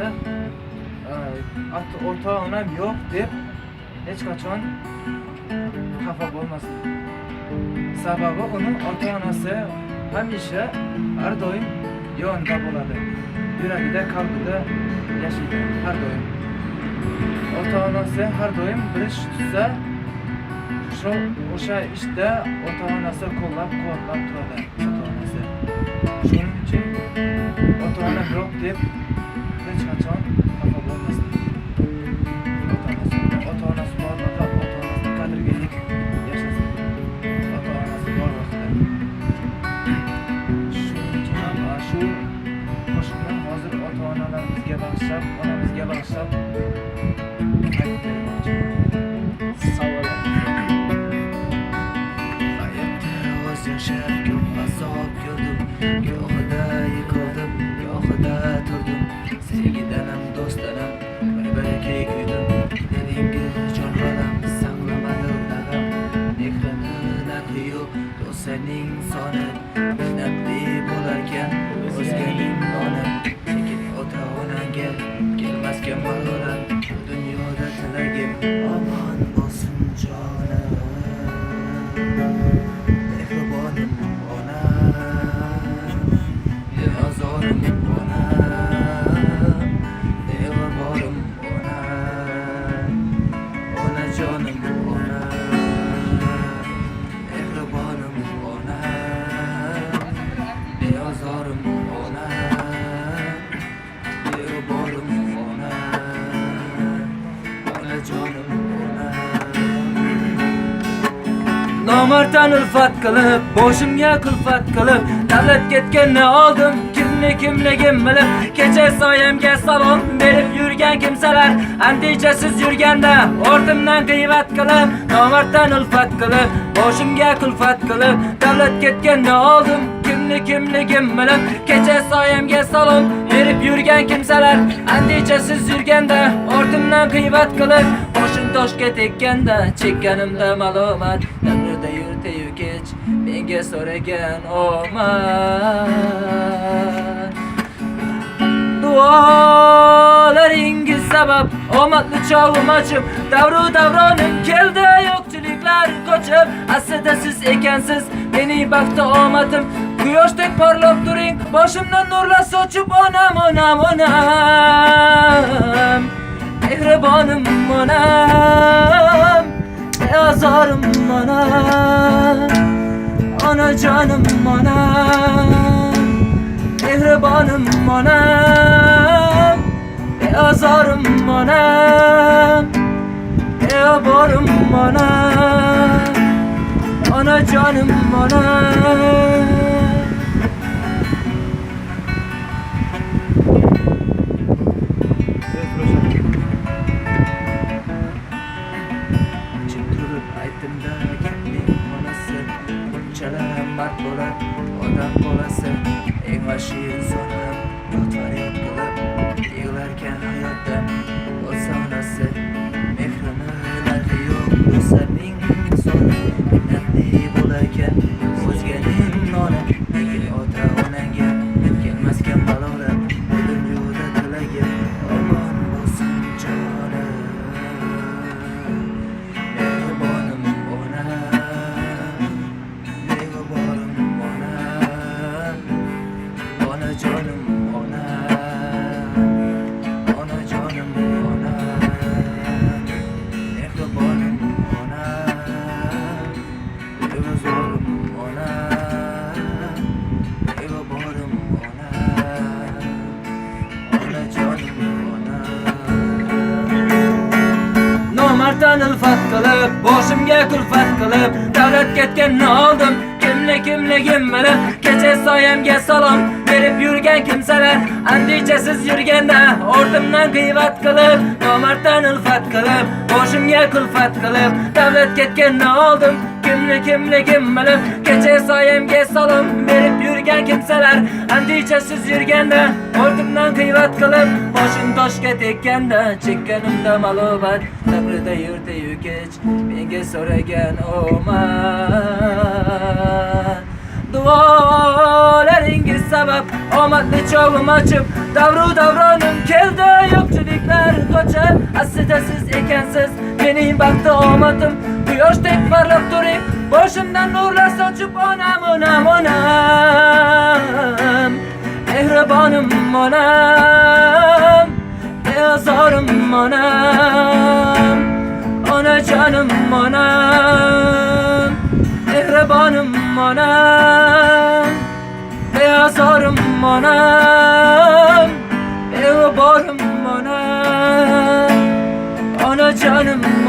onasi ota onam yo'q deb hech qachon xafa bo'lmasin. Sababi uni ota onasi hamisha har doim yonida bo'ladi. Yuragida, qalbida yashaydi har doim. Ota onasi har doim bir ish tutsa, shu o'sha ishda ota onasi qo'llab quvvatlab turadi ota onasi. Shuning uchun ota ona yo'q deb hech qachon xafa bo'lmasin. Ota onasi bor vaqtda ota onasini qadriga yetib yashasin. Ota onasi bor vaqtda. Shuning uchun ham shu qo'shiqni hozir ota onalarimizga bag'ishlab, onamizga bag'ishlab aytib bermoqchiman. Sog' bo'ling. Hayotda oz yashab ko'p azob ko'rdim, gohida yiqildim, gohida turdim. Sevgidan ham, do'stdan ham bir-biriga kuydim. Dedingiz jon bolam, saqlamadi g'am. Mehrini narxi yo'q do'stlarning soni. Minnatli bo'larkan o'zganing noni. Lekin ota onangga kelmasga malolat. Bu dunyoda tilagim omon bo'lsin jonim. Mehribonim onam, beozorim onam, beg'uborim onam, onajonim onam, mehribonim onam, beozorim onam, beg'uborim onam, onajonim onam. Nomarddan ulfat qilib, boshimga kulfat qilib, davlat ketganni oldim, kimni kimligim bilib, kecha soyamga salom berib yurgan kimsalar, andichasiz yurganda ortimdan g'iybat qilib, nomarddan ulfat qilib, boshimga kulfat qilib, davlat ketganni oldim, kimni kimligim bilib, kecha soyamga salom berib yurgan kimsalar, andichasiz yurganda ortimdan g'iybat qilib, boshim toshga tekkanda chekkanimda malomat, davrida yurtayu kech menga so'ragan omad. Duolaringiz sabab omadli chog'im ochib, davru davronim keldi, yo'qchiliklar qochib. Aslida siz ekansiz mening baxti omadim, quyoshdek porlab turing, boshimdan nurlar sochib. Onam, onam, onam, mehribonim onam, beozorim onam, onajonim onam, mehribonim onam, beozorim onam, beoborim onam, onajonim onam. Jim turib aytdim-da gapning onasi, bunchalar mard bo'lar odam bolasi. Eng vahshiy inson ham dod faryod qilib yig'larkan hayotda bo'lsa onasi. Mehrini narxi yo'q do'stlarning soni, minnatli bo'larkan o'zganing noni. Lekin ota onangga kelmasga malolat, bu dunyoda tilagim omon bo'lsin jonim. Mehribonim onam, beg'uborim onam, onajonim onam, onajonim onam, mehribonim onam, beozorim onam, beg'uborim onam, onajonim onam. Nomarddan ulfat qilib, boshimga kulfat qilib, davlat ketganni oldim, kimni kimligim bilib, kecha soyamga salom berib yurgan kimsalar, andichasiz yurganda ortimdan g'iybat qilib, nomarddan ulfat qilib, boshimga kulfat qilib, davlat ketganni oldim, kimni kimligim bilib, kecha soyamga salom berib yurgan kimsalar, andichasiz yurganda ortimdan g'iybat qilib, boshim toshga tekkanda chekkanimda malomat, davrida yurtayu kech menga so'ragan omad. Duolaringiz sabab Omadli chog'im ochib, davru davronim keldi. Yo'qchiliklar qochib, aslida siz ekansiz mening baxti omadim. Quyoshdek parlab turing, boshimdan nurlar sochib. Onam, onam, onam, mehribonim onam, beozorim onam, onajonim onam, mehribonim onam, beozorim onam, beg'uborim onam, onajonim.